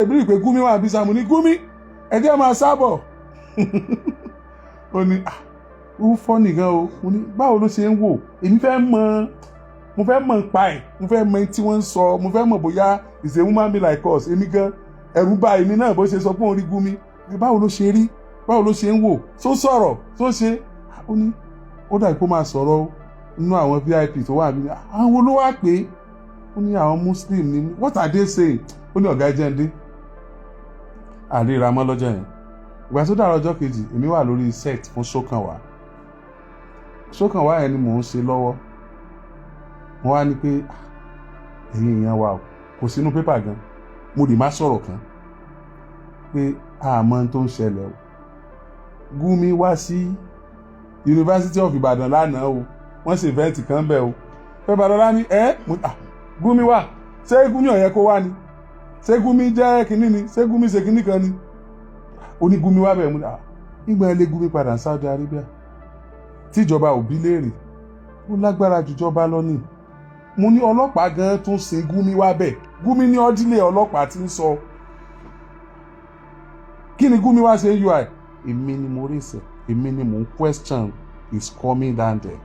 Ìbílẹ̀ pé Gumi wà bí Sàmù ní Gumi, ẹ jẹ́ máa sábọ̀. Ó ní, "Ah, ó fọ́ nìkan o." Mo ní, "Báwo ló ṣe ń wò?" Èmi fẹ́ mọ̀, mo fẹ́ mọ̀ nípa ẹ̀, mo fẹ́ mọ̀ tí wọ́n ń sọ, mo fẹ́ mọ̀ bóyá is a woman be like us. Èmi gan, ẹ̀rù bà èmi náà bó ṣe sọ pé òun rí Gumi. Báwo ló ṣe rí? Báwo ló ṣe ń wò? Tó sọ̀rọ̀ tó ṣe? Ó ní ó dàbí kó máa sọ̀rọ̀ nínú àwọn VIP tó wà níbi. Àwọn wo ló wá pé? Ó ní àwọn Muslim ni. "What are they saying?" Ó ní, "Ọ̀gá, ẹjẹ́ ń dé àríra mọ́." Lọ́jọ́ yẹn, ìgbà tó dàrọ̀ ọjọ́ kejì, èmi wà lórí set fún Ṣókànwá. Ṣókànwá yẹn ni mò ń ṣe lọ́wọ́. Wọ́n wá ní pé, "Ẹ̀yin èèyàn wa o, kò sínú pépà gan, mo lè má sọ̀rọ̀ kan pé àmọ́ tó ń ṣẹlẹ̀ o. Gumi wá sí University of Ibadan lánàá o, wọ́n ṣe event kan bẹ́ẹ̀ o." Fẹ́ Balọ́lá ní ẹ́, Gumi wà. Ṣé Gumi ò yẹ kó wá ni? Ṣé Gumi jẹ́ kínní ni? Ṣé Gumi ṣe kínní kan ni? Ó ní Gumi wá bẹ́ẹ̀. Mú nígbà ilé Gumi padà ní Saudi Arabia, tíjọba ò bí léèrè, ó lágbára jùjọba lọ ni. Mo ní ọlọ́pàá gan tún sin Gumi wá bẹ́ẹ̀. Gumi ní ọdílé ọlọ́pàá ti ń sọ. Kí ni Gumi wá ṣe UI? Èmi ni mo rí sẹ, èmi ni mo ń question is coming down there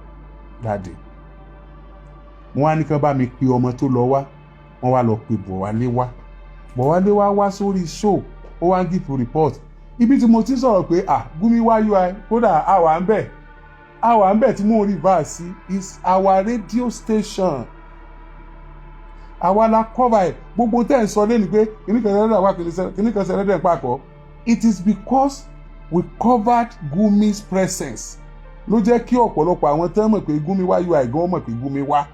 that day. Wọ́n á ní kán bá mi pe ọmọ tó lọ wá. Wọ́n wá lọ pe Bọ̀wálé wá. Bọ̀wálé wá wá sórí show, ó wá ń give report ibi tí mo ti sọ̀rọ̀ pé, ah, Gumi wá UI. Kódà àwa ń bẹ̀, àwa ń bẹ̀ tí mò ń rí bá sí is our radio station. Àwa la cover ẹ̀. Gbogbo tẹ́ ẹ̀ ń sọ lẹ́nu pé kìnnìkan ṣẹlẹ̀ wá, kìnnìkan ṣẹlẹ̀ dẹ̀ papọ̀, it is because we covered Gumi's presence ló jẹ́ kí ọ̀pọ̀lọpọ̀ àwọn tẹ́ mọ̀ pé Gumi wá UI gan mọ̀ pé Gumi wá.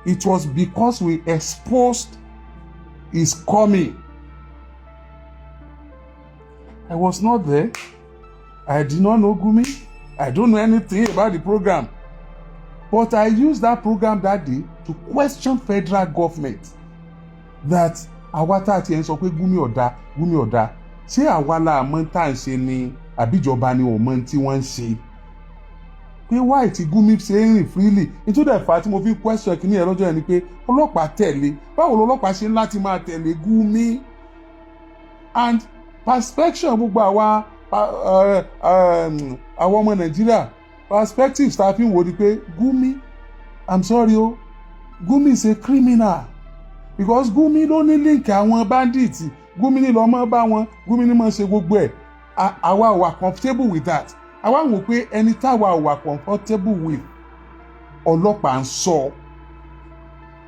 It was because we exposed his coming. I was not there. I did not know Gumi. I don't know anything about the program, but I used that program that day to question federal government that àwa tá a ti ẹ̀ ń sọ pé Gumi ọ̀dà, Gumi ọ̀dà, ṣé àwa la mọ̀ tá à ń ṣe ni, àbíjọba ni ò mọ̀ tí wọ́n ń ṣe, pé why tí Gumi ṣe ń rìn freely? Nítorí ẹ̀fà tí mo fi ń question kìíní ẹ̀ lọ́jọ́ yẹn ni pé ọlọ́pàá tẹ̀lé. Báwo lọ́lọ́pàá ṣe ń láti máa tẹ̀lé Gumi? And perspective gbogbo àwa àwọn ọmọ Nàìjíríà, perspectives tá a fi ń wò ni pé Gumi, I'm sorry o, Gumi is a criminal, because Gumi ló ní link àwọn bandits. Gumi ní lọ́mọ bá wọn, Gumi ní máa ṣe gbogbo ẹ̀. Àwa ò wà comfortable with that. Àwa wò pé ẹni táwa ò wà comfortable with, ọlọ́pàá ń sọ.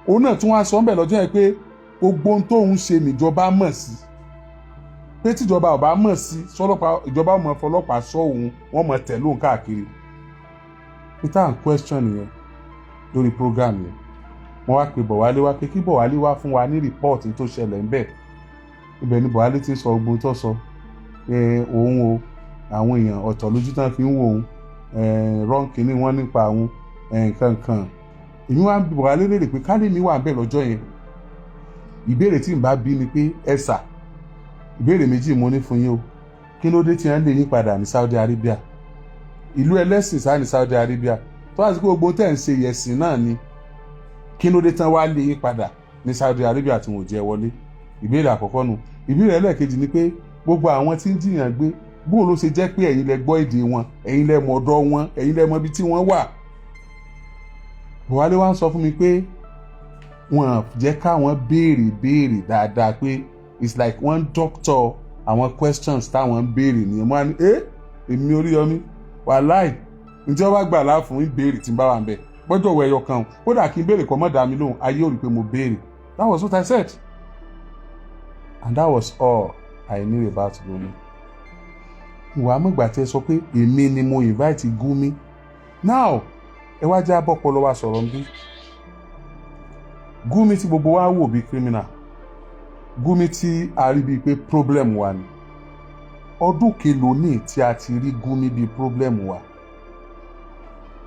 Òun náà tún wá sọ ń bẹ̀ lọ́jọ́ yẹn pé gbogbo ohun tóun ṣe níjọba mọ̀ sí, pé tíjọba ò bá mọ̀ sí sọlọ́pàá, ìjọba mọ̀ fọlọ́pàá sọ òun, wọ́n mọ̀ tẹ̀lé òun káàkiri. Peter and question yẹn lórí program yẹn, wọ́n wá pe Bọ̀wálé wá pé kí Bọ̀wálé wá fún wa ní report tó ṣẹlẹ̀ ń bẹ̀. Ibẹ̀ ni Bọ̀wálé ti sọ ogun tó sọ pé òun o, àwọn èèyàn ọ̀tọ̀ lójú tán fi ń wò òun, wrong kìíní wọ́n nípa òun nǹkan kan. Èmi wá ń bi Bọ̀wálé léèrè pé kálí mi wà bẹ́ẹ̀ lọ́jọ́ yẹn, ìbéèrè tí n bá bí ni pé, ẹ sà, ìbéèrè méjì mo ní fún yín o. Kí ló dé tí wọ́n lè yín padà ní Saudi Arabia? Ìlú ẹlẹ́sìn sáà ní Saudi Arabia tó wá sí pé gbogbo tẹ̀ ń ṣe yẹ̀sìn náà ni. Kí ló dé tán wá lé yín padà ní Saudi Arabia tí wọ́n ò jẹ́ wọlé? Ìbéèrè àkọ́kọ́ nu. Ìbéèrè ẹlẹ́ẹ̀kejì ni pé gbogbo àwọn tí ń jiyàn gbé, bóun ló ṣe jẹ́ pé ẹ̀yin lẹ gbọ́ èdè wọn, ẹ̀yin lẹ mọ̀ ọ̀dọ̀ wọn, ẹ̀yin lẹ mọ̀ ibi tí wọ́n wà? Buhari wá ń sọ fún mi pé wọ́n jẹ́ káwọn béèrè béèrè dáadáa, pé it's like one doctor àwọn questions táwọn ń béèrè nìyẹn. Mo á ní ẹ́, èmi Oríyọmí, wàláì, ǹjẹ́ wọ́n bá gbà láàfún ìbéèrè tí ń bá wà ń bẹ̀ gbọ́dọ̀ wọ ẹyọ kan o, kódà kí n béèrè kọ́ mọ́ dá mi lóhùn, ayé ò rí pé mo béèrè. That was what I said and that was all I knew about Gumi. Ìwà amúgbà tí ẹ sọ pé èmi ni mo invite Gumi now, ẹ wá já bọ́pọlọ wa sọ̀rọ̀ ń bí. Gumi tí gbogbo wa wò bí criminal, Gumi tí a rí bíi pé problem wa ni, ọdún kelòó ní tí a ti rí Gumi bíi problem wa?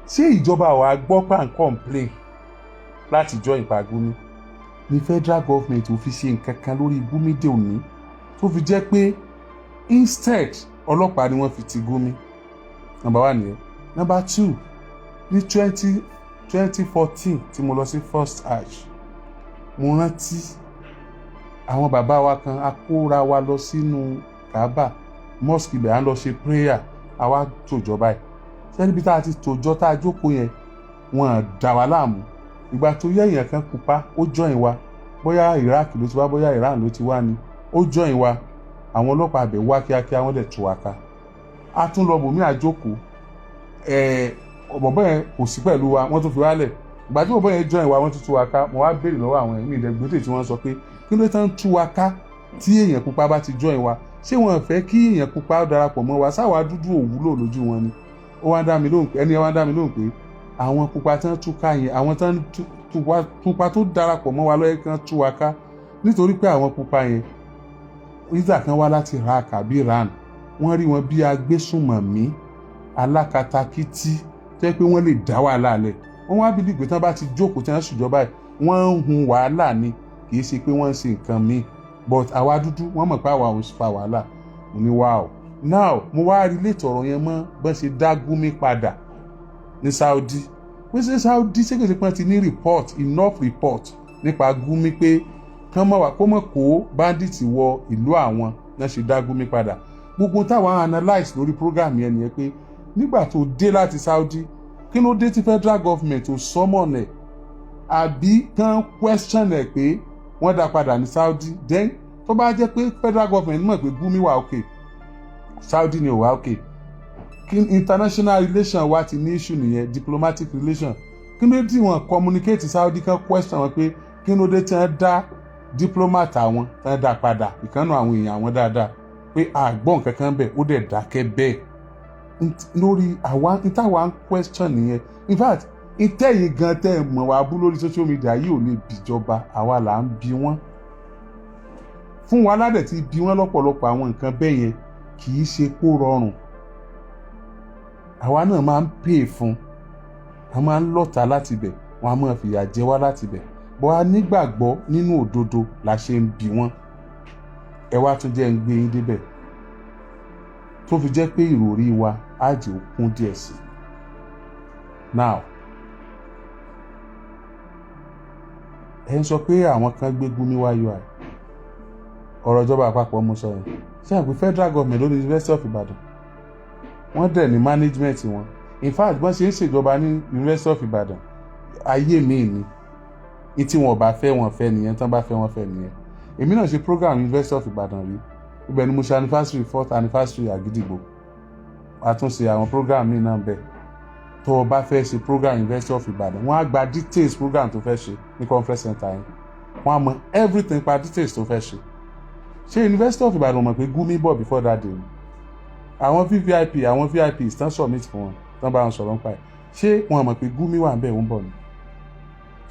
Ṣé ìjọba wa gbọ́ pa ń complain láti jọ ìpa Gumi ní federal government ò fi ṣe nǹkan kan lórí Gumi dé òní, tó fi jẹ́ pé instead ọlọ́pàá ni wọ́n fi ti Gumi? Number one nìyẹn. Number two, ní 2014 tí mo lọ sí first hajj, mo rántí Àwọn bàbá wa kan, a kóra wa lọ sínú Kaaba mosque, ibẹ̀ à ń lọ ṣe prayer. Àwa tòjọ́ báyìí sẹ́ni bí tá a ti tòjọ́, tá a jókòó yẹn, wọ́n dà wá láàmú. Ìgbà tó yẹ, èèyàn kan pupa, ó join wa. Bóyá Iraq ló ti wá, bóyá Iran ló ti wá ni, ó join wa. Àwọn ọlọ́pàá abẹ wá kíákíá, wọ́n dẹ̀ tú wa ká. A tún lọ bòmí àjókòó ẹ̀, bọ̀bọ́ yẹn kò sí pẹ̀lú wa, wọ́n tún fi wálẹ̀. Ìgbà tí bọ̀bọ́ yẹn join wa, wọ́n tún tú wa ká. Mo wá béèrè lọ́wọ́ àwọn ẹ̀mí ìdẹ́gbẹ́tẹ̀ tí wọ́n sọ pé kí ló tán tú wa ká tí èèyàn pupa bá ti join wa? Ṣé wọn fẹ́ kí èèyàn pupa darapọ̀ mọ́ wa? Sáwa dúdú ò wúlò lójú wọn ni? Ó wá dá mi lóhùn pé, ẹni ẹ wá dá mi lóhùn pé àwọn pupa tán tú ká yẹn, àwọn tán pupa tó darapọ̀ mọ́ wa lọ́yẹ̀ kan tú wa ká, nítorí pé àwọn pupa yẹn, ìdá kan wá láti Iraq àbí Iran, wọ́n rí wọn bí agbésùnmọ̀mí, alákatakítí tó yẹ pé wọ́n lè dá wàhálà lẹ̀. Wọ́n wá bíbí pé tán bá ti jókòó tí wọ́n ṣèjọba yìí, wọ́n ń hun wàhálà ni, kì í ṣe pé wọ́n ń ṣe nǹkan míì. But àwa dúdú, wọ́n mọ̀ pé àwa ò fa wàhálà. Mo ní wow. Now mo wá rí létò ọ̀rọ̀ yẹn mọ́ bọ́n ṣe dá Gumi padà ní Saudi, pé ṣé Saudi ṣé kìí ṣe pé wọ́n ti ní report, enough report nípa Gumi pé kán mọ̀ wá kó mọ̀ kó bandit wọ ìlú àwọn náà ṣe dá Gumi padà? Gbogbo táwọn analyse lórí program yẹn nìyẹn, pé nígbà tó dé láti Saudi, kí ló dé tí federal government ò summon ẹ̀ àbí kán question ẹ̀ pé wọ́n dá padà ní Saudi? Then tó bá jẹ́ pé federal government mọ̀ pé Gumi wà okay, Saudi ni ò wá okay, kí international relation wa ti ní issue nìyẹn, diplomatic relation. Kí ló dé tí wọ́n communicate Saudi, kan question wọn pé kí ló dé tí wọ́n dá diplomat àwọn, tí wọ́n dá padà, ìkànnì àwọn èèyàn àwọn dáadáa, pé àgbọ̀n kankan bẹ̀, ó dẹ̀ dákẹ́ bẹ́ẹ̀ lórí àwa táwa ń question nìyẹn. In fact, ìtẹ̀yìn gan tẹ́ ẹ mọ̀ wá bú lórí social media yìí ò lè bìjọba, àwa là ń bi wọ́n fún wa ládẹ̀ tí bí wọ́n lọ́pọ̀lọpọ̀ àwọn nǹkan bẹ́ẹ̀ yẹn. Kì í ṣe kó rọrùn, àwa náà máa ń pè fún, a máa ń lọ́ta láti bẹ̀, wọ́n á máa fìyà jẹ wá láti bẹ̀ bọ́. A nígbàgbọ́ nínú òdodo la ṣe ń bi wọ́n. Ẹ wá tún jẹ́ ń gbé yín débẹ̀ tó fi jẹ́ pé ìròrí wa á jẹ́ òkun díẹ̀ sí. Now, ẹ ń sọ pé àwọn kan gbé Gumi wá UI. Ọ̀rọ̀ ìjọba àpapọ̀ mo sọ yẹn. Ṣé àpè federal government ló ní University of Ibadan? Wọ́n dẹ̀ ní management wọn. In fact, bọ́n ṣe ń ṣèjọba ní University of Ibadan, ayé mi ni ní tí wọn ò bá fẹ́, wọn fẹ́ nìyẹn, tán bá fẹ́, wọn fẹ́ nìyẹn. Èmi náà ṣe program University of Ibadan rí. Ibẹ̀ ni mo ṣe anniversary, fourth anniversary Àgídìgbò. A tún ṣe àwọn program míì náà bẹ́ẹ̀. Tó o bá fẹ́ ṣe program University of Ibadan, wọ́n á gba details program tó fẹ́ ṣe ní conference center yẹn, wọ́n á mọ everything pa details tó fẹ́ ṣe. Ṣé University of Ibadan mọ̀ pé Gumi bọ̀ before that day ni? Àwọn VVIP, àwọn VIPs tán submit fún wọn, tán bá wọn sọ̀rọ̀ nípa ẹ̀, ṣé wọn mọ̀ pé Gumi wà ń bẹ̀, ń bọ̀ ni?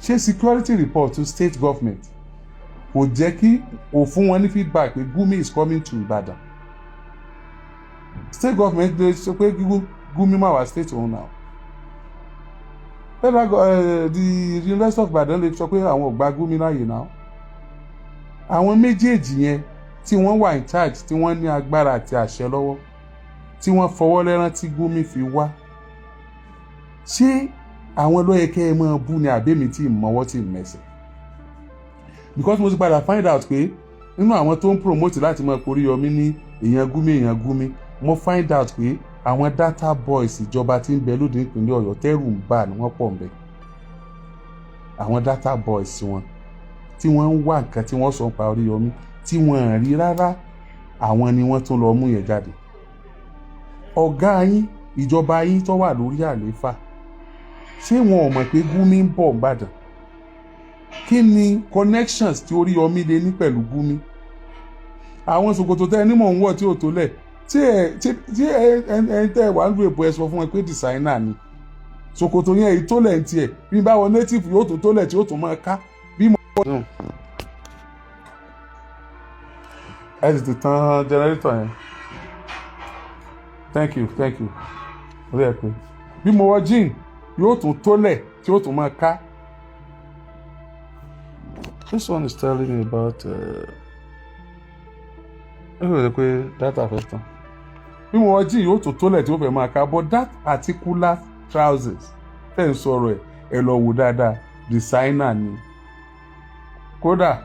Ṣé security report to state government kò jẹ́ kí ò fún wọn ní feedback pé Gumi is coming to Ibadan? State government lè sọ pé Gumi má wá state òun náà. Federal the University of Ibadan lè sọ pé àwọn ò gba Gumi láàyè náà. Àwọn méjèèjì yẹn tí wọ́n wà in charge, tí wọ́n ní agbára àti àṣẹ lọ́wọ́, tí wọ́n fọwọ́ lẹ́rán tí Gumi fi wá, ṣé àwọn ló yẹ kẹ́ ẹ máa bú ni, àbẹ́mi tí mọ́wọ́ tí mẹsẹ̀? Because mo ti padà find out pé nínú àwọn tó ń promote láti máa porí yọmí ní èèyàn Gumi, èèyàn Gumi, mo find out pé àwọn data boys ìjọba tí ń bẹ lóde ìpínlẹ̀ Ọ̀yọ́ tẹ́rù ń bà ní wọ́n pọ̀ ń bẹ. Àwọn data boys wọn tí wọ́n ń wá nǹkan tí wọ́n sọ pa Oríyọmí tí wọ́n rí rárá, àwọn ni wọ́n tún lọ mú yẹn jáde. Ọ̀gá yín, ìjọba yín tó wà lórí àlééfà, ṣé wọn ò mọ̀ pé Gumi ń bọ̀ Ìbàdàn? Kí ni connections tí Oríyọmí lè ní pẹ̀lú Gumi? Àwọn ṣòkòtò tẹ́ ẹ ní mò ń wọ̀ tí ò tó lẹ̀, tí ẹ tí ẹ ẹ tẹ́ ẹ wà ń lu èbó, ẹ sọ fún ẹ pé designer ni ṣòkòtò yẹn. Èyí tó lẹ̀ ń tiẹ̀ bí bá wọ native, yóò tó tó lẹ̀ tí ó tún máa ká bí mo. Ẹ sì ti tan generator yẹn. Thank you, thank you. Orí ẹ pé bí mo wọ jean, yóò tún tó lẹ̀ tí ó tún máa ká. This one is telling me about ẹ rò pé data fẹ́ tán. Bí mo wọ jean, yóò tún tó lẹ̀ tí ó fẹ́ máa ká. But that particular trousers tẹ̀ ń sọ̀rọ̀ ẹ̀, ẹ lọ wò dáadáa, designer ni kódà.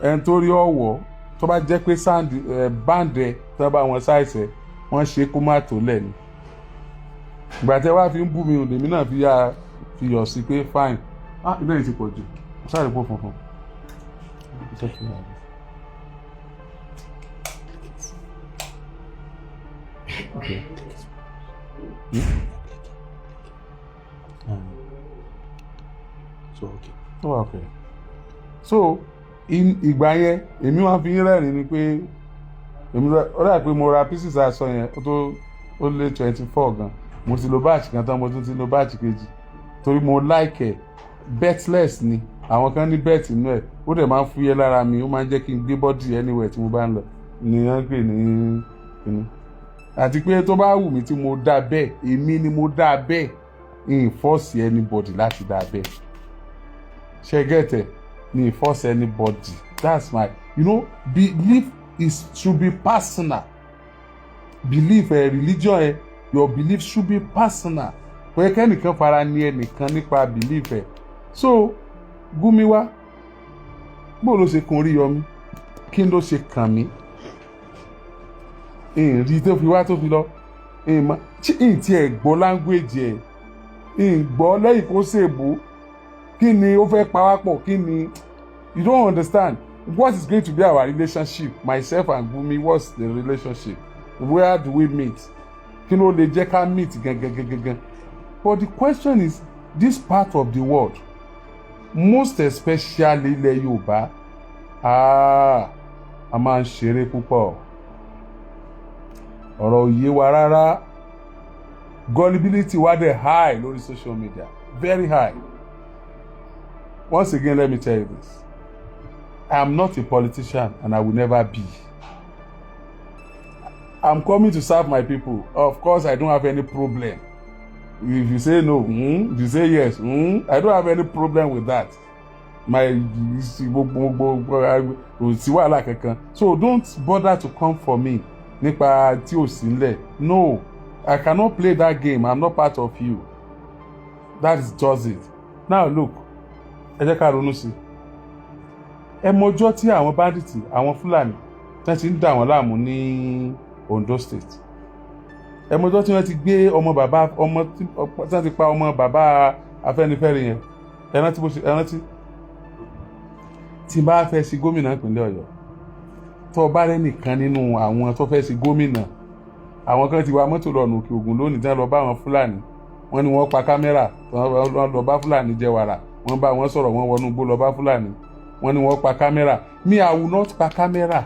Ẹni tó rí ọ̀wọ́, tó bá jẹ́ pé sand ẹ̀ band ẹ̀ tó bá wọn ṣàìsẹ̀, wọ́n ṣe kó má tó lẹ̀ ni. Ìgbà tẹ́ wá fi ń bú mi, lèmi náà fi yá fi yọ̀ sí pé fine. Ah, ilé yìí ti pọ̀ jù, sáré pọ̀ funfun. It's okay like this. Okay. Hmm? So okay. Ó wà okay. So ìgbà yẹn, èmi wá fi ń rẹ́rìn ni pé èmi ó dà pé mo ra pieces aṣọ yẹn, ó tó ó lé 24 gan. Mo ti lo batch kan tán, mo tún ti lo batch kejì torí mo like ẹ̀. Beltless ni, àwọn kan ní belt inú ẹ̀, ó dẹ̀ máa ń fúyẹ́ lára mi, ó máa ń jẹ́ kí n gbé body anywhere tí mo bá ń lọ ni wọ́n ń pè ní kíní. Àti pé tó bá wù mí tí mo dá bẹ́ẹ̀, èmi ni mo dá bẹ́ẹ̀, n force anybody láti dá bẹ́ẹ̀. Ṣe get ẹ̀? Ní force anybody. That's my belief is should be personal belief. Ẹ religion ẹ, your belief should be personal. Kò yẹ kẹ́nìkan fara ní ẹnìkan nípa belief ẹ. So Gumi wá, bó ló ṣe kun Oríyọmí? Kí ló ṣe kàn mí? Ìrì tó fi wá tó fi lọ, ìmọ̀ tí ì tiẹ̀ gbọ́ language ẹ̀, ìgbọ́ lẹ́yìn kó ṣèbó. Kí ni ó fẹ́ pa wá pọ̀? Kí ni? You don't understand what is going to be our relationship, myself and Gumi. What's the relationship? Where do we meet? Kí ló lè jẹ́ ká meet gangan gangan gangan? But the question is, this part of the world, most especially ilẹ̀ Yorùbá, ah, a máa ń ṣeré púpọ̀. Ọ̀rọ̀ ò yé wa rárá. Gullibility wa dẹ̀ high lórí social media, very high. Once again, let me tell you this: I am not a politician and I will never be. I'm coming to serve my people. Of course, I don't have any problem if you say no, if you say yes, I don't have any problem with that. My gbogbo gbogbo kò sí wàhálà kankan, so don't bother to come for me nípa tí ò sí nílẹ̀. No, I cannot play that game. I'm not part of you. That is just it. Now look, ẹ jẹ́ ká ronú sí i. Ẹ mọjọ́ tí àwọn bandits, àwọn Fúlàní tí wọ́n ti ń dà wọ́n láàmú ní Ondo State. Ẹ mọjọ́ tí wọ́n ti gbé ọmọ bàbá ọmọ tí wọ́n ti pa ọmọ bàbá Afẹ́nifẹ́re yẹn. Ẹ rántí bó ṣe? Ẹ rántí tí n bá fẹ́ ṣe gómìnà ìpínlẹ̀ Ọ̀yọ́, tó o bá rẹ́ nìkan nínú àwọn tó fẹ́ ṣe gómìnà, àwọn kan ti wa mọ́tò lọ́nà Òkè Ògùn lónìí tí wọ́n lọ bá àwọn Fúlàní. Wọ́n ní wọ́n pa kámẹ́rà, wọ́n lọ bá Fúlàní jẹ wàrà, wọ́n bá wọn sọ̀rọ̀, wọ́n wọnú igbó lọ bá Fúlàní, wọ́n ní wọ́n pa kámẹ́rà. Me, I will not pa kámẹ́rà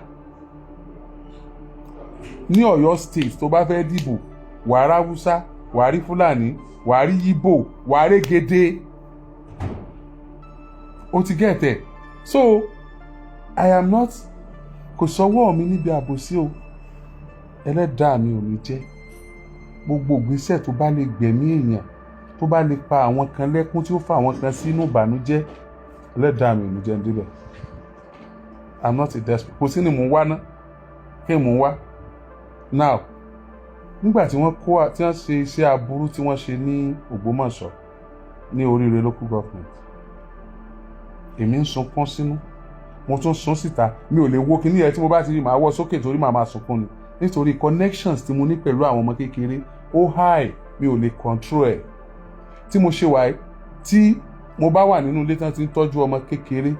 ní Ọ̀yọ́ State. Tó bá fẹ́ dìbò, wàá rí Haúsá, wàá rí Fúlàní, wàá rí Yíbò, wàá rí Gèdè. Ó ti get ẹ̀? So I am not, kò sọ́wọ́ mi níbi àbòsí o. Ẹlẹ́dàá mi ò ní jẹ́ gbogbo ìgbésẹ̀ tó bá lè gbẹ̀mí èèyàn, tó bá lè pa àwọn kan lẹ́kún, tí ó fa àwọn kan sínú ìbànújẹ́. Ẹlẹ́dàá mi ò ní jẹ́ ń débẹ̀. I'm not a desperate. Kò sí ni mò ń wá ná. Kí mò ń wá now? Nígbà tí wọ́n kó, tí wọ́n ṣe iṣẹ́ aburú tí wọ́n ṣe ní Ògbómọ̀ṣọ́, ní Oríire Local Government, èmi ń sunkún sínú, mo tún sun síta. Mi ò lè wo kíní ẹ. Tí mo bá ti rí, màá wọ sókè torí màá máa sunkún ni, nítorí connections tí mo ní pẹ̀lú àwọn ọmọ kékeré ó high, mi ò lè control ẹ̀. Tí mo ṣe wáyé, tí mo bá wà nínú ilé tí wọ́n ti ń tọ́jú ọmọ kékeré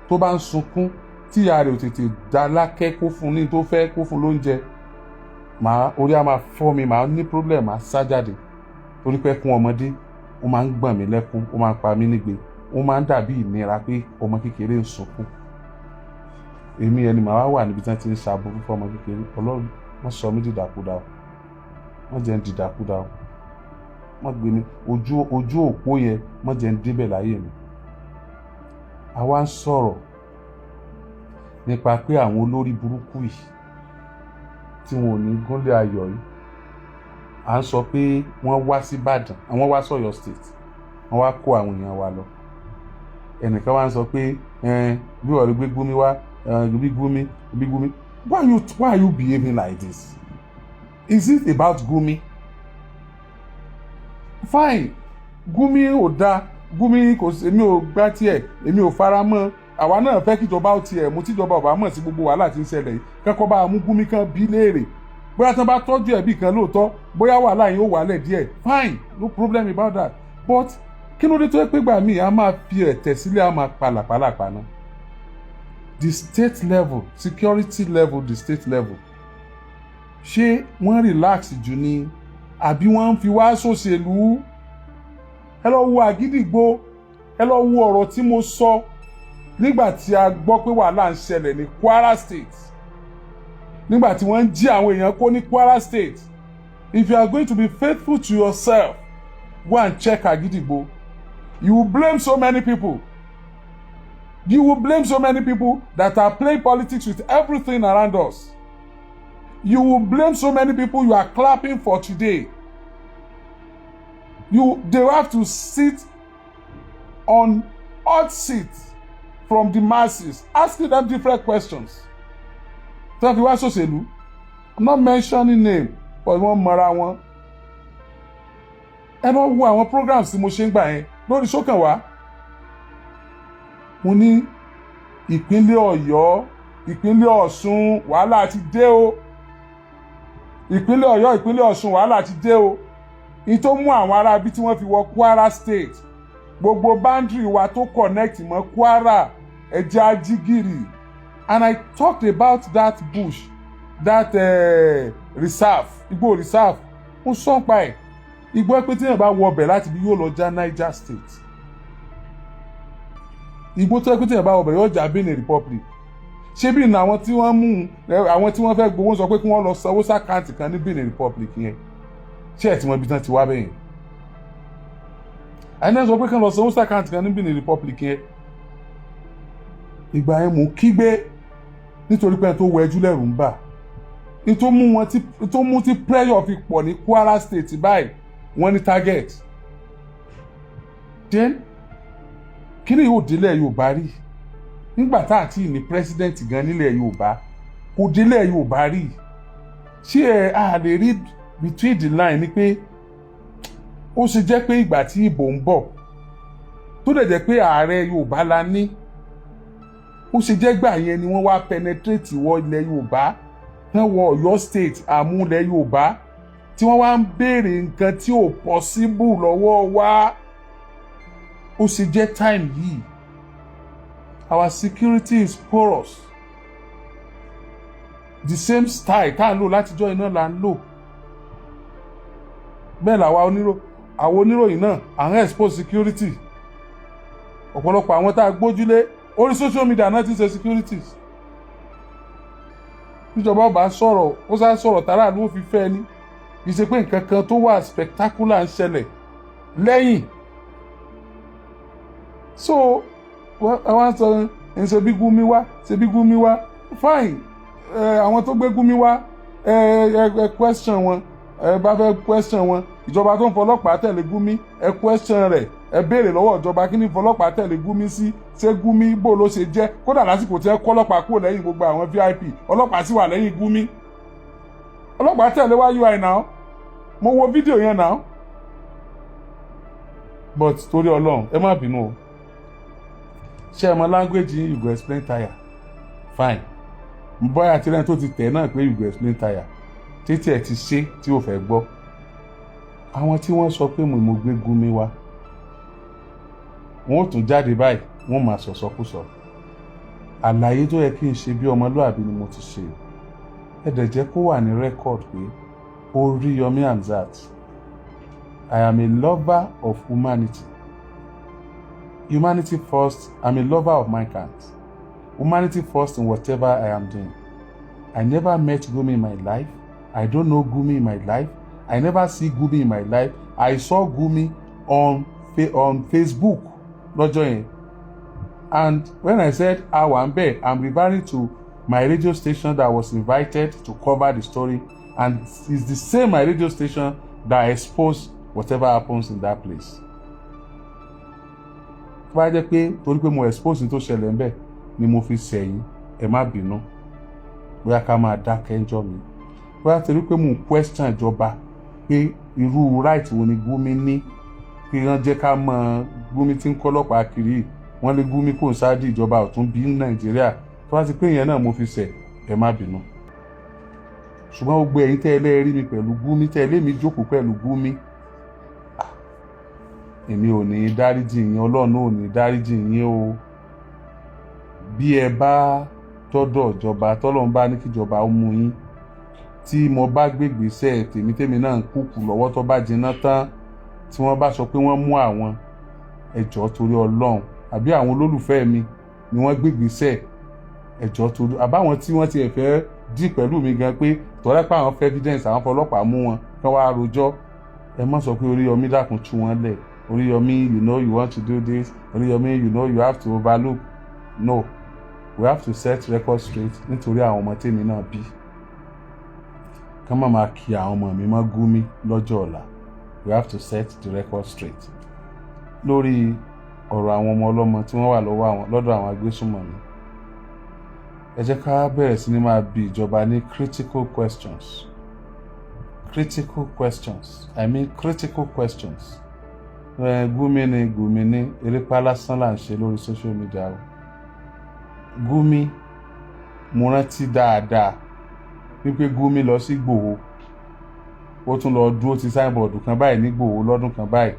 tó bá ń sunkún, tí ìyá rẹ̀ ò tètè dá lákẹ́, kó fún ní tó fẹ́, kó fún lóúnjẹ, màá orí á máa fọ́ mi, màá ní problem, màá sá jáde, torí pé kún ọmọdé, ó máa ń gbọ̀n mí lẹ́kún, ó máa ń pa mí nígbe, ó máa ń dàbí ìnira pé ọmọ kékeré ń sunkún. Èmi ẹni màá wà níbi tí wọ́n ti ń ṣàbùrú fún ọmọ kékeré. Ọlọ́run, wọ́n sọ mí dìdàkudà o, wọ́n jẹ́ ń dìdàkudà o, wọ́n gbé mi ojú òpó yẹn, wọ́n jẹ́ ń débẹ̀ láyé mi. Àwa ń sọ̀rọ̀ nípa pé àwọn olórí burúkú yìí tí wọn ò ní gúnlẹ̀ ayọ̀ yìí, à ń sọ pé wọ́n wá sí Ìbàdàn, àwọn wá sọ̀yọ́ State, wọ́n wá kó àwọn èèyàn wa lọ. Ẹnìkan wá ń sọ pé bí wọ́n lè gbé Gumi wá, bí Gumi, bí Gumi. Why are you behaving like this? Is it about Gumi? Fine, Gumi ò dáa, Gumi kò sí, èmi ò gbá tiẹ̀, èmi ò fara mọ́. Àwa náà fẹ́ kíjọba ó tiẹ̀ mú, tíjọba ò bá mọ̀ sí gbogbo wàhálà tí ń ṣẹlẹ̀ yìí, kẹ́kọ̀ọ́ bá mú Gumi kan bí léèrè bóyá tí wọ́n bá tọ́jú ẹ̀bí kan lóòótọ́, bóyá wàhálà yìí ó wálẹ̀ díẹ̀. Fine, no problem about that, but kí ló dé tó yẹ pé gbà míì a máa fi ẹ̀tẹ̀ sílẹ̀, a máa palàpalàpà náà? The state level, security level, the state level, ṣé wọ́n relax jù ni àbí wọ́n ń fi wá ṣòṣèlú? Ẹ lọ wo Àgídìgbò, ẹ lọ wo ọ̀rọ̀ tí mo sọ nígbà tí a gbọ́ pé wàhálà ń ṣẹlẹ̀ ní Kwara State, nígbà tí wọ́n ń jí àwọn èèyàn kó ní Kwara State. If you are going to be faithful to yourself, go and check Àgídìgbò. You will blame so many people. You will blame so many people that are playing politics with everything around us. You will blame so many people you are clapping for today. You they have to sit on hot seats from the masses, asking them different questions tí wọ́n fi wá ṣòṣèlú. I'm not mentioning name, but wọ́n mọra wọn. Ẹ lọ wo àwọn programs tí mo ṣe ń gbà yẹn lórí Ṣókànwá. Mo ní ìpínlẹ̀ Ọ̀yọ́, ìpínlẹ̀ Ọ̀ṣun, wàhálà ti dé o. Ìpínlẹ̀ Ọ̀yọ́, ìpínlẹ̀ Ọ̀ṣun, wàhálà ti dé o. Ní tó mú àwọn ará bí tí wọ́n fi wọ Kwara State, gbogbo boundary wa tó connect mọ́ Kwara, ẹ̀jẹ̀ ajígìrì. And I talked about that bush, that reserve, igbó reserve. Mo sọ pa ẹ̀, igbó pé tí èèyàn bá wọ ọbẹ̀ láti bí, yóò lọ já Niger State. Igbó tó yẹ pé tí èèyàn bá wọ ọbẹ̀, yóò já Benin Republic. Ṣé bí ní àwọn tí wọ́n mú, àwọn tí wọ́n fẹ́ gbowó, sọ pé kí wọ́n lọ sanwó sí account kan ní Benin Republic yẹn? Ṣé ẹ̀ tí wọ́n ibi tán ti wá bẹ́yẹn? Àyìnbá sọ pé kí wọ́n lọ sanwó sí account kan ní Benin Republic yẹn. Ìgbà yẹn mò ń kígbe nítorí pé ẹni tó wọ ẹjú lẹ́rù ń bà. Ní tó mú wọn tí tó mú tí pressure fi pọ̀ ní Kwara State báyìí, wọ́n ní target. Then kí ni yóò délẹ̀ Yorùbá rí nígbà tá àti ní president gan nílẹ̀ Yorùbá? Kò délẹ̀ Yorùbá rí. Ṣé ẹ a lè rí between the line ni pé ó ṣe jẹ́ pé ìgbà tí ìbò ń bọ̀, tó dẹ̀ jẹ́ pé ààrẹ Yorùbá la ní, ó ṣe jẹ́ gbà yẹn ni wọ́n wá penetrate wọ ilẹ̀ Yorùbá, tán wọ Ọ̀yọ́ State, àmúlẹ̀ Yorùbá, tí wọ́n wá ń béèrè nǹkan tí ò possible lọ́wọ́ wa? Ó ṣe jẹ́ time yìí? Our security is porous. The same style tá à ń lò látijọ́ iná là ń lò. Bẹ́ẹ̀ làwa àwọn oníròyìn náà à ń expose security. Ọ̀pọ̀lọpọ̀ àwọn tá a gbójúlé orí social media náà ti ń ṣe securities. Níjọba ọba sọ̀rọ̀, ó sá sọ̀rọ̀ tààrà ló fi fẹ́ ni, kì í ṣe pé nǹkan kan tó wà spectacular ń ṣẹlẹ̀ lẹ́yìn. So àwọn sọ ń ṣe bí Gumi wá, ṣe bí Gumi wá. Fine, àwọn tó gbé Gumi wá, ẹ ẹ ẹ question wọn. Ẹ bá fẹ́ question wọn, ìjọba tó ń fọlọ́pàá tẹ̀lé Gumi, ẹ question rẹ̀. Ẹ béèrè lọ́wọ́ ìjọba, kí ni fọlọ́pàá tẹ̀lé Gumi sí? Ṣé Gumi bó ló ṣe jẹ́? Kódà lásìkò tí ẹ kọ́ ọlọ́pàá kúrò lẹ́yìn gbogbo àwọn VIP, ọlọ́pàá sì wà lẹ́yìn Gumi. Ọlọ́pàá tẹ̀lé wá UI náà. Mo wo fídíò yẹn náà. But torí Ọlọ́run, ẹ má bínú o. Ṣé ẹ mọ language yín? You go explain tire. Fine, bóyá tirẹ̀ tó ti tẹ̀ náà pé you go explain tire títí ẹ̀ ti ṣe tí ò fẹ́ gbọ́. Àwọn tí wọ́n sọ pé mo gbé Gumi wá, wọ́n ò tún jáde báyìí, wọ́n máa sọ̀sọ́kùsọ. Àlàyé tó yẹ kí n ṣe bí ọmọlúàbí ni mo ti ṣe. Ẹ dẹ̀ jẹ́ kó wà ní record pé Oríyọmí Hamzat, I am a lover of humanity. Humanity first. I'm a lover of mankind. Humanity first in whatever I am doing. I never met Gumi in my life. I don't know Gumi in my life. I never see Gumi in my life. I saw Gumi on Facebook lọ́jọ́ yẹn. And when I said àwa ń bẹ̀, I'm referring to my radio station that was invited to cover the story, and it's the same my radio station that exposed whatever happens in that place. Tó bá jẹ́ pé torí pé mo expose ní tó ṣẹlẹ̀ ń bẹ̀ ni mo fi sẹ̀yìn, ẹ má bínú. Bóyá ká máa dákẹ́ ń jọ mi, bóyá torí pé mo ń question ìjọba pé irú right wo ni Gumi ní kí wọ́n jẹ́ ká mọ Gumi tí ń kọ́ ọlọ́pàá kiri. Wọ́n lé Gumi kò sáàdì ìjọba ọ̀tún bí ní Nàìjíríà. Tó bá ti pé ìyẹn náà mo fi ṣẹ̀, ẹ má bínú. Ṣùgbọ́n gbogbo ẹ̀yin tẹ́ ẹ lẹ́ẹ̀rí mi pẹ̀lú Gumi, tẹ́ ẹ lé mi jókòó pẹ̀lú Gumi, èmi ò ní dáríjì yín, Ọlọ́run ò ní dáríjì yín o. Bí ẹ bá tọ́dọ̀ ìjọba, tọ́lọ́run bá ní kíjọba ó mú yín, tí mo bá gbégbèsè tèmi, tèmi náà ń kúkú lọ́wọ́, tó bá jiná tán, tí wọ́n bá sọ pé wọ́n mú àwọn, ẹ jọ̀ọ́, torí Ọlọ́run, àbí àwọn olólùfẹ́ mi ni wọ́n gbégbèsè, ẹ jọ̀ọ́, torí àbáwọn tí wọ́n ti ẹ̀ fẹ́ dì pẹ̀lú mi gan pé tọ́lá pé àwọn fẹ́ evidence, àwọn fọlọ́pàá mú wọn kí wọ́n wá rojọ́, ẹ má sọ pé Oríyọmí, dákun, tú wọn lẹ̀. Oríyọmí, you know you want to do this. Oríyọmí, you know you have to overlook. No, we have to set record straight nítorí àwọn ọmọ tèmi náà bí, ká má máa kí àwọn ọmọ mi mọ́ Gumi lọ́jọ́ ọ̀la. We have to set the record straight lórí ọ̀rọ̀ àwọn ọmọ ọlọ́mọ tí wọ́n wà lọ́wọ́ àwọn lọ́dọ̀ àwọn agbésùnmọ̀mí. Ẹ jẹ́ ká bẹ̀rẹ̀ sí ní máa bi ìjọba ní critical questions, critical questions, I mean critical questions. Ẹ Gumi ni, Gumi ni, erépa lásán là ń ṣe lórí social media o. Gumi, mo rántí dáadáa wípé Gumi lọ sí Ìgbòho, ó tún lọ dúró ti signboard kan báyìí ní Ìgbòho lọ́dún kan báyìí.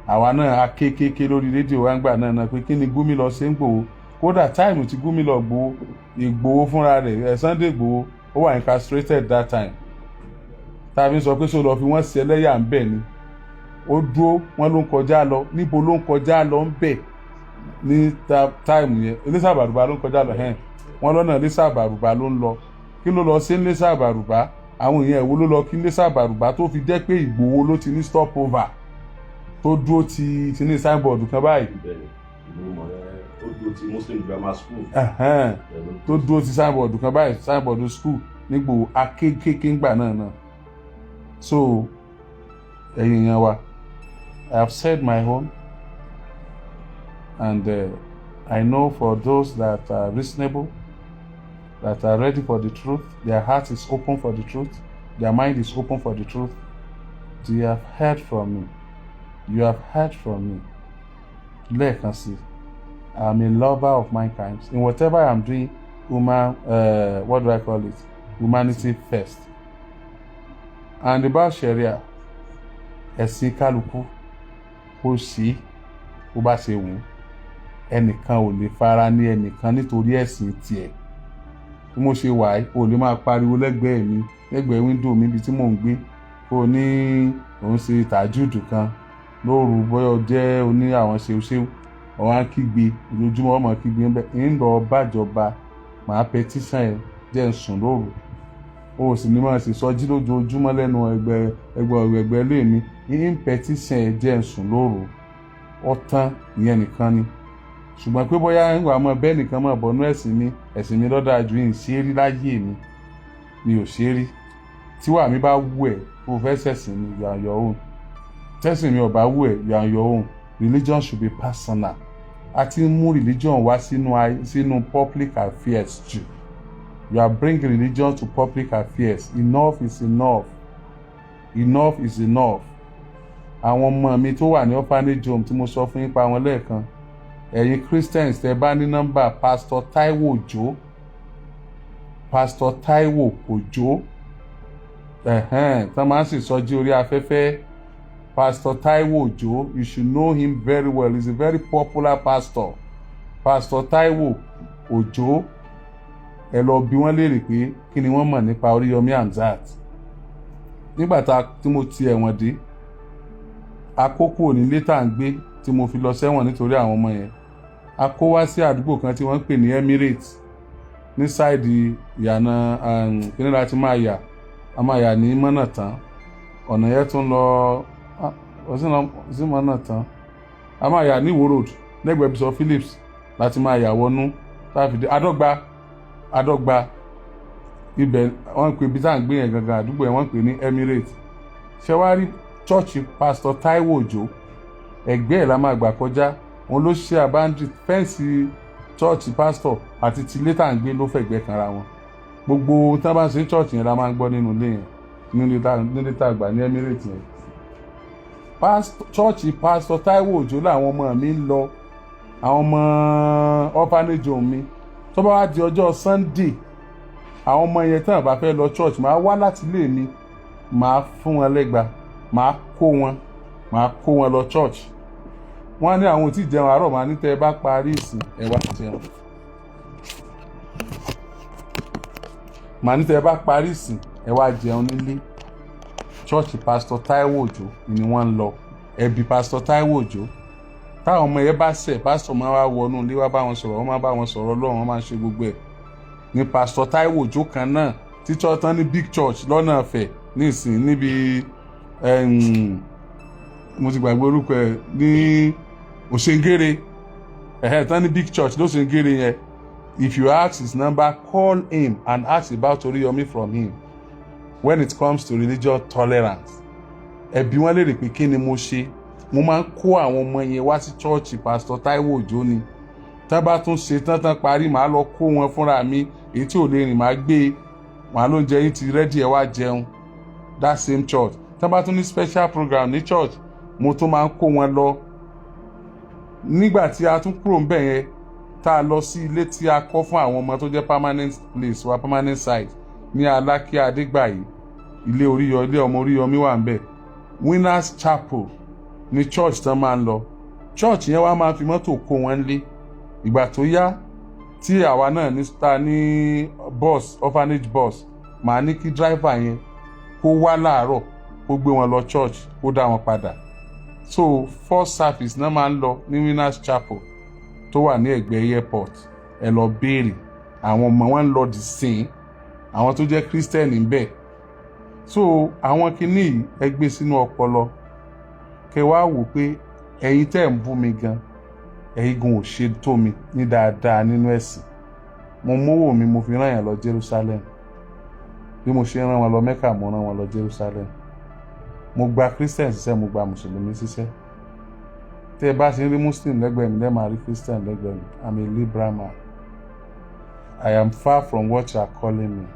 Àwa náà a kékeré lórí rédíò wa ń gbà náà pé kí ni Gumi lọ ṣe ń Ìgbòho? Kódà time tí Gumi lọ Ìgbòho, Ìgbòho fúnra rẹ̀ ẹ̀, Sunday Ìgbòho, ó wà incarcerated that time. Tàbí sọ pé sọ lọ fi wọ́n ṣe ẹlẹ́yà ń bẹ̀ ni. Ó dúró, wọ́n ló ń kọjá lọ. Níbo ló ń kọjá lọ ń bẹ̀ ní time yẹn? Iléṣà Àbàrùbá ló ń kọjá lọ hẹ́n. Wọ́n lọ́nà Iléṣà Àbàrùbá ló ń lọ. Kí ló lọ sí Iléṣà Àbàrùbá? Àwọn èèyàn ìwo ló lọ kí Iléṣà Àbàrùbá tó fi jẹ́ pé Ìgbòho ló ti ní stop over tó dúró ti ní signboard kan báyìí? Bẹ́ẹ̀ni, ìlú mọ̀ ẹ́, tó dúró ti Muslim Grammar School. Tó dúró ti signboard kan báyìí, signboard school nígbò akékèké ńgbà náà. So ẹ̀yin èèyàn wa, I have said my own and I know for those that are reasonable, that are ready for the truth, their heart is open for the truth, their mind is open for the truth, they have heard from me. You have heard from me. Lẹ́ẹ̀kan sí, I am a lover of mankind. In whatever I am doing, human, what do I call it, humanity first. And about Sharia, ẹ̀sìn kálukú kó sí bó bá ṣe wù ú. Ẹnìkan ò lè fara ní ẹnìkan nítorí ẹ̀sìn tiẹ̀. Bí mo ṣe wà yìí, o lè máa pariwo lẹ́gbẹ̀ẹ́ mi, lẹ́gbẹ̀ẹ́ window mi, ibi tí mò ń gbé, kó o ní òun ṣe tàjúdù kan lóru, bóyá o jẹ́ oní àwọn ṣeúṣeú, ọ̀hún á kígbe ojoojúmọ́, ọmọ kígbe ń bẹ ń lọ bàjọba, màá petition ẹ, jẹ́ ń sùn lóru. O sì ní máa ṣe sọjí lójoojúmọ́ lẹ́nu ẹgbẹ́ ẹgbẹ́ ẹgbẹ́ ilé mi, ń petition ẹ, jẹ́ ń sùn lóru. Ọ̀tán, ìyẹn nìkan ni. Ṣùgbọ́n pé bóyá ń wà mọ́ bẹ́ẹ̀ nìkan mọ́ bọ́nú ẹ̀sìn mi, ẹ̀sìn mi lọ́dà ju yìí ṣe é rí láyé mi, mi ò ṣe é rí. Tíwà mi bá wù ẹ́ kó fẹ́ ṣẹ̀sìn mi, you are your own. Tẹ́sìn mi ò bá wù ẹ́, you are your own. Religion should be personal. A ti ń mú religion wá sínú public affairs jù. You are bringing religion to public affairs. Enough is enough, enough is enough. Àwọn ọmọ mi tó wà ní orphanage home tí mo sọ fún yín pa wọn lẹ́ẹ̀kan, ẹ̀yin Christians tẹ́ bá ní nọ́mbà Pastor Taiwo Òjó, Pastor Taiwo Òjó, ẹ̀hẹ́n, tán máa ń sì sọjí orí afẹ́fẹ́, Pastor Taiwo Òjó, you should know him very well. He's a very popular pastor, Pastor Taiwo Òjó. Ẹ lọ bi wọ́n léèrè pé kí ni wọ́n mọ̀ nípa Oríyọmí Hamzat nígbà tá tí mo ti ẹ̀wọ̀n dé. Àkókò nílé tá à ń gbé tí mo fi lọ sẹ́wọ̀n nítorí àwọn ọmọ yẹn, a kó wá sí àdúgbò kan tí wọ́n ń pè ní Emirates ní side ìyànà kíní láti máa yà, a máa yà ní mọ́nà tán. Ọ̀nà yẹn tún lọ sí mọ́nà tán, a máa yà ní Ìwó Road lẹ́gbẹ̀ẹ́ Bishop Phillips láti máa yà wọnú tá a fi dé Adọ́gba. Adọ́gba ibẹ̀ wọ́n ń pè ibi tá à ń gbé yẹn gangan. Àdúgbò yẹn wọ́n ń pè ní Emirates. Ṣé wàá rí church Pastor Taiwo Òjó, ẹgbẹ́ ẹ̀ la máa gbà kọjá. Òun ló ṣe àbáńdì fence church pastor àti tilé tá à ń gbé ló fẹ̀gbẹ́ kanra wọn. Gbogbo ohun tí wọ́n bá ń ṣe ní church yẹn la máa ń gbọ́ nínú ilé yẹn, nílé tá a gbà ní Emirates yẹn. Church Pastor Taiwo Òjó làwọn ọmọ mi ń lọ. Àwọn ọmọ orphanage home mi, tó bá wá di ọjọ́ Sunday, àwọn ọmọ yẹn tán bá fẹ́ lọ church, màá wá láti ilé mi, màá fún wọn lẹ́gba, màá kó wọn lọ church. Wọ́n á ní àwọn ò tí ì jẹun àárọ̀. Màá ní tẹ́ ẹ bá parí ìsìn, ẹ wá jẹun. Màá ní tẹ́ ẹ bá parí ìsìn, ẹ wá jẹun nílé. Church Pastor Taiwo Òjó ni wọ́n ń lọ. Ẹbí Pastor Taiwo Òjó, táwọn ọmọ yẹn bá ṣẹ̀, pásítọ̀ máa wá wọnú ilé wá bá wọn sọ̀rọ̀. Wọ́n máa bá wọn sọ̀rọ̀ Ọlọ́run, wọ́n máa ń ṣe gbogbo ẹ̀ ní Pastor Taiwo Òjó kan náà tí church tán ní big church lọ́nà Ọ̀fẹ́ nísìn níbi, mo ti gbàgbé orúkọ ẹ̀, ní Òṣèǹgèrè, ẹ̀hẹ́, tán ní big church lóṣèǹgèrè yẹn. If you ask his number, call him and ask about Oriyomi from him. When it comes to religious tolerance, ẹbí wọn lè rè pé kí ni mo ṣe. Mo máa ń kó àwọn ọmọ yẹn wá sí church Pastor Taiwo Òjó ni. Tán bá tún ṣe tán tán parí, màá lọ kó wọn fúnra mi. Èyí tí ò lè rìn, màá gbé, màá lóúnjẹ yín ti ready, ẹ wá jẹun. That same church, tán bá tún ní special program ní church, mo tún máa ń kó wọn lọ. Nígbà tí a tún kúrò ńbẹ̀ yẹn, tá a lọ sí ilé tí a kọ́ fún àwọn ọmọ tó jẹ́ permanent place wa, permanent site ní Alákíá Adégbàyí, ilé Oríyọ, ilé ọmọ Oríyọmí wà ńbẹ̀. Winners Chapel ní church tán máa ń lọ. Church yẹn wá máa fi mọ́tò kó wọn lé. Ìgbà tó yá tí àwa náà ní ta ní bus, orphanage bus, màá ní kí driver yẹn kó wá láàárọ̀, kó gbé wọn lọ church, kó dá wọn padà. So first service náà máa ń lọ ní Winners Chapel tó wà ní ẹ̀gbẹ́ airport. Ẹ lọ béèrè, àwọn ọmọ wọn ń lọ dì sín, àwọn tó jẹ́ Christian ń bẹ̀. So àwọn kinní yìí, ẹ gbé sínú ọpọlọ, kẹ wá wò pé ẹ̀yin tẹ́ ń bú mi gan, ẹ̀yin gan ò ṣe tó mi ní dáadáa nínú ẹ̀sìn. Mo mówó mi, mo fi rán yàn lọ Jerusalem. Bí mo ṣe rán wọn lọ Mecca, mo rán wọn lọ Jerusalem. Mo gba Christian ṣiṣẹ́, mo gba Mùsùlùmí ṣiṣẹ́. Tẹ́ ẹ bá ṣe ń rí Muslim lẹ́gbẹ̀ẹ́ mi, lẹ́ẹ̀ máa rí Christian lẹ́gbẹ̀ẹ́ mi. I'm a liberal man. I am far from what you are calling me.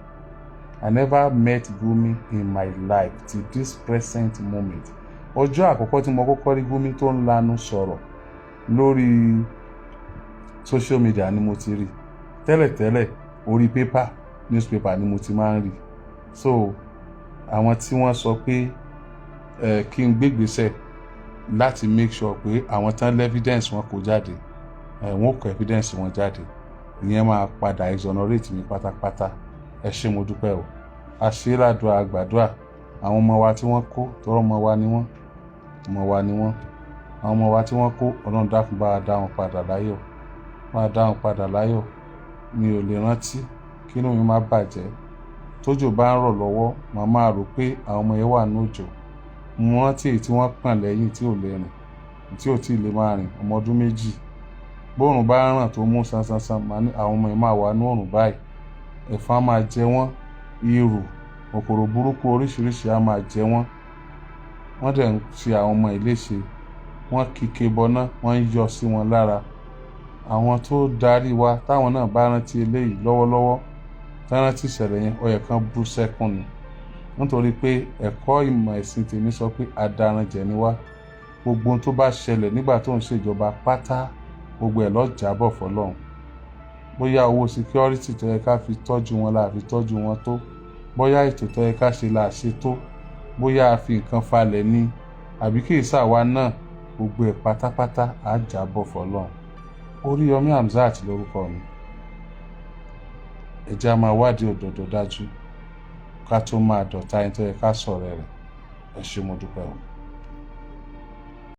I never met Gumi in my life till this present moment. Ọjọ́ àkọ́kọ́ tí mo kọ́kọ́ rí Gumi tó ń lanu sọ̀rọ̀ lórí social media ni mo ti rí. Tẹ́lẹ̀tẹ́lẹ̀, orí paper, newspaper ni mo ti máa ń rí. So àwọn tí wọ́n sọ pé ẹ kí n gbégbèsè láti make sure pé àwọn tán evidence wọn kò jáde, ẹ wọn kò evidence wọn jáde, ìyẹn máa padà exonerate mi pátápátá. Ẹ ṣé, mo dúpẹ́ o. Àṣíràdùà àgbàdua àwọn ọmọ wa tí wọ́n kó, tọrọ ọmọ wa ni wọ́n, ọmọ wa ni wọ́n. Àwọn ọmọ wa tí wọ́n kó, Ọlọ́run dákun, bá a dá wọn padà láyọ̀, bá a dá wọn padà láyọ̀. Mi ò lè rántí kí inú mi má bàjẹ́. Tójò bá ń rọ̀ lọ́wọ́, màá máa rò pé àwọn ọmọ yẹn wà ní òjò. Mo rántí èyí tí wọ́n pọ̀n lẹ́yìn tí ò lè rìn, tí ò tí ì lè máa rìn, ọmọ ọdún 2. Bóòrùn bá ń ràn tó mú sansansan, màá ní àwọn ọmọ yẹn máa wà ní òrùn báyìí, ẹ̀fọn á máa jẹ wọ́n, irù, kòkòrò burúkú oríṣiríṣi á máa jẹ wọ́n. Wọ́n dẹ̀ ń ṣe àwọn ọmọ ìléṣe, wọ́n kíke bọná, wọ́n ń yọ sí wọn lára. Àwọn tó darí wa, táwọn náà bá rántí eléyìí lọ́wọ́lọ́wọ́, tá rántí ìṣẹ̀lẹ̀ yẹn, ó yẹ kán bú sẹ́kún ni, nítorí pé ẹ̀kọ́ ìmọ̀ ẹ̀sìn tèmi sọ pé adaranjẹ̀ ni wá. Gbogbo ohun tó bá ṣẹlẹ̀ nígbà tó ń ṣèjọba pátá, gbogbo ẹ̀ ló jábọ̀ fọlọ́run. Bóyá owó security tó yẹ ká fi tọ́jú wọn la fi tọ́jú wọn tó, bóyá ètò tó yẹ ká ṣe la ṣe tó, bóyá a fi nǹkan falẹ̀ ni, àbí kì í ṣàwa náà, gbogbo ẹ̀ pátápátá á jábọ̀ fọlọ́run. Oríyọmí Hamzat lórúkọ mi. Ẹ jẹ́ á máa wádìí òdodo dájú ká tó máa dọ̀tá ẹni tó yẹ ká sọ̀rọ̀ rẹ̀. Ẹ ṣé, mo dúpẹ́ o.